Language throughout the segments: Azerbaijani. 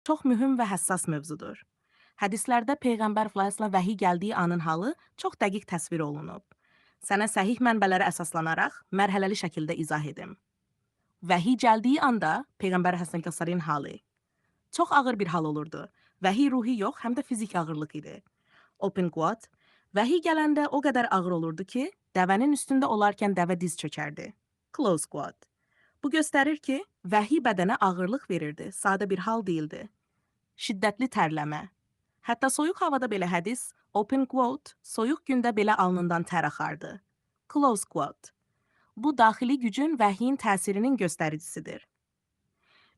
Çox mühüm və həssas mövzudur. Hədislərdə Peyğəmbər əleyhissalam vəhiy gəldiyi anın halı çox dəqiq təsvir olunub. Sənə səhih mənbələrə əsaslanaraq mərhələli şəkildə izah edim. Vəhiy gəldiyi anda Peyğəmbər əleyhissalamın halı çox ağır bir hal olurdu. Vəhiy ruhi yox, həm də fiziki ağırlıq idi. Open quote. Vəhiy gələndə o qədər ağır olurdu ki, dəvənin üstündə olarkən dəvə diz çökərdi. Close quote. Bu göstərir ki, vəhiy bədənə ağırlıq verirdi, sadə bir hal deyildi. Şiddətli tərləmə. Hətta soyuq havada belə hədis, open quote, soyuq gündə belə alnından tər axardı. Close quote. Bu daxili gücün, vəhyin təsirinin göstəricisidir.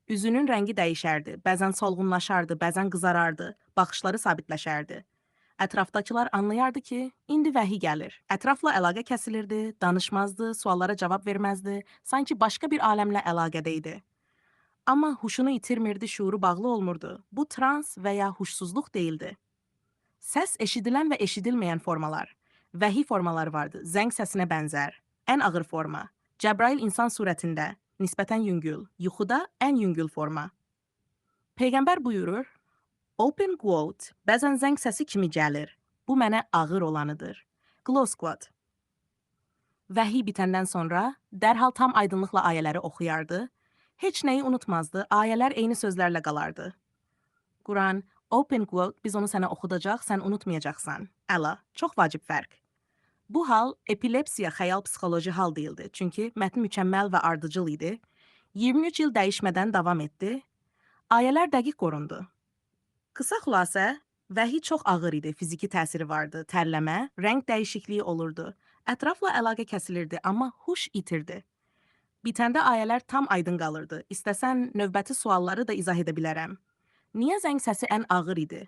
Üzünün rəngi dəyişərdi, bəzən solğunlaşardı, bəzən qızarardı, baxışları sabitləşərdi. Ətrafdakılar anlayardı ki, indi vəhiy gəlir. Ətrafla əlaqə kəsilirdi, danışmazdı, suallara cavab verməzdi, sanki başqa bir aləmlə əlaqədə idi. Amma huşunu itirmirdi, şuuru bağlı olmurdu. Bu trans və ya huşsuzluq deyildi. Səs eşidilən və eşidilməyən formalar. Vəhiy formaları vardı. Zəng səsinə bənzər. Ən ağır forma. Cəbrail insan surətində, nisbətən yüngül. Yuxuda ən yüngül forma. Peyğəmbər buyurur, open quote, bəzən zəng səsi kimi gəlir. Bu mənə ağır olanıdır. Close quote. Vəhiy bitəndən sonra dərhal tam aydınlıqla ayələri oxuyardı. Heç nəyi unutmazdı, ayələr eyni sözlərlə qalardı. Quran, open quote, biz onu sənə oxudacaq, sən unutmayacaqsan. Əla, çox vacib fərq. Bu hal epilepsiya xəyal psixoloji hal deyildi. Çünki mətn mükəmməl və ardıcıl idi. 23 il dəyişmədən davam etdi. Ayələr dəqiq qorundu. Qısa xülasə, vəhiy çox ağır idi, fiziki təsiri vardı, tərləmə, rəng dəyişikliyi olurdu. Ətrafla əlaqə kəsilirdi, amma huş itirdi. Bitəndə ayələr tam aydın qalırdı. İstəsən növbəti sualları da izah edə bilərəm. Niyə zəng səsi ən ağır idi?